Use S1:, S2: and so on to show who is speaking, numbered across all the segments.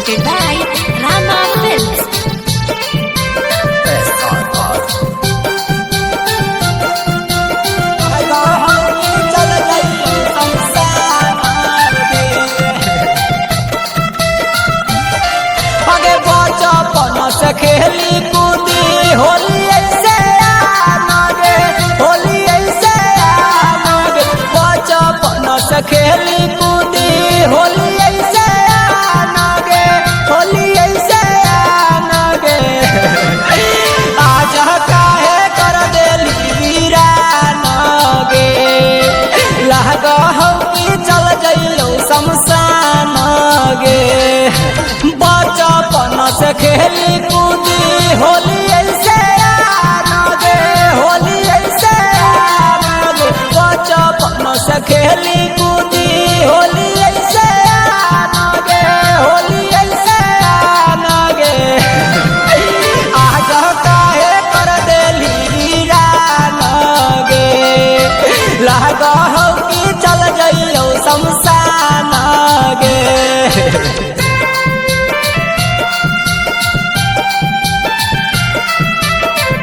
S1: Presented by Rama Films.
S2: से खेली कूदी होली ऐसे आना गे, होली ऐसे आना गे। बचपन से खेली कूदी होली ऐसे आना गे, होली ऐसे आना गे। आज काहे कर देली वीरान गे, लाग हौ कि चल जइयौ शमशान गे। बचपन से खेली कूदी होली ऐसे आना गे, होली ऐसे आना गे। बचपन से खेली कूदी होली ऐसे आना गे, होली ऐसे आना गे। आज काहे कर देली वीरान गे, लाग हौ कि चल जइयौ शमशान गे।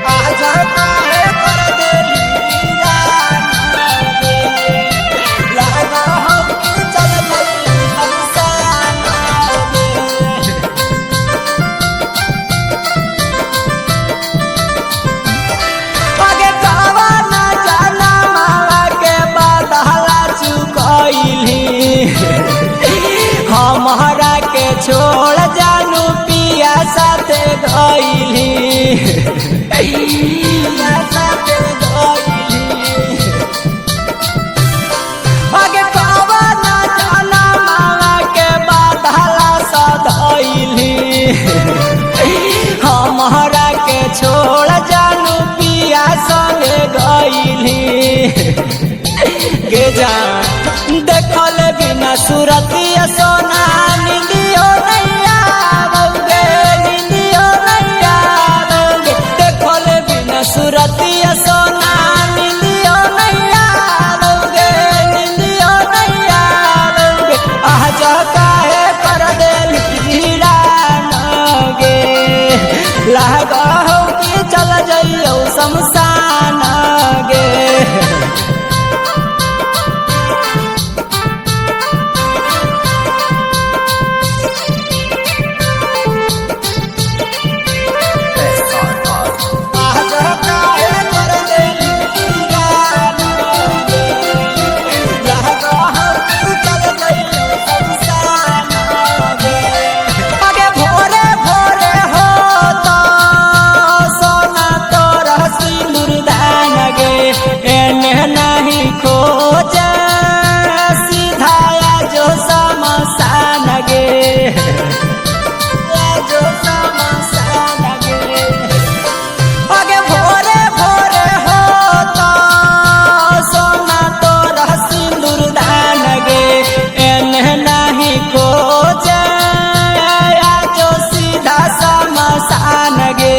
S2: आज काहे कर देली वीरान गे, लाग हौ कि चल जइयौ शमशान गे। आगे कावा ना जाना माला के बदला चुकैली, हमारा के छोड़ जानू पिया साथे गईली, पिया साथे गईली। आगे कावा ना जाना माला के बदला सधैली, हमारा के छोड़ जानू पिया संगे गईली गे। जा देखल बिना सुरतिया सोना निंदियो नैया बौगे, निंदियो नैया बौगे। देखल बिना सुरतिया सोना निंदियो नैया बौगे, निंदियो नैया बौगे। आज काहे कर देली वीरान गे, लाग हौ कि चल जइयौ शमशान गे। आज काहे कर देली वीरान गे, लाग हौ कि चल जइयौ शमशान गे। आगे भोरे भोरे हो तो सोना तोरा सिंदूर दान गे, एने नहीं खोजे सीधाया जो शमशान गे, जो शमशान गे। आगे भोरे भोरे हो तो सोना तोरा सिंदूर दान गे, एने नहीं खोजे जो सीधा शमशान गे।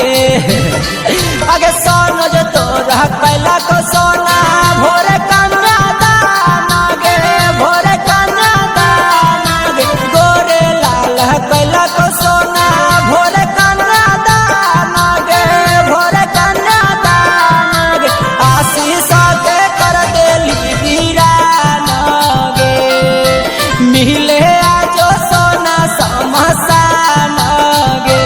S2: आगे सोनो जो तोरा कैला को सोना भोरे कन्या दान गे, भोरे कन्या दान गे। गोरे लाल कैला को सोना भोरे कन्या दान गे, भोरे कन्या दान गे। आशीष के कर देली वीरान गे, मिले आजो सोना शमशान गे।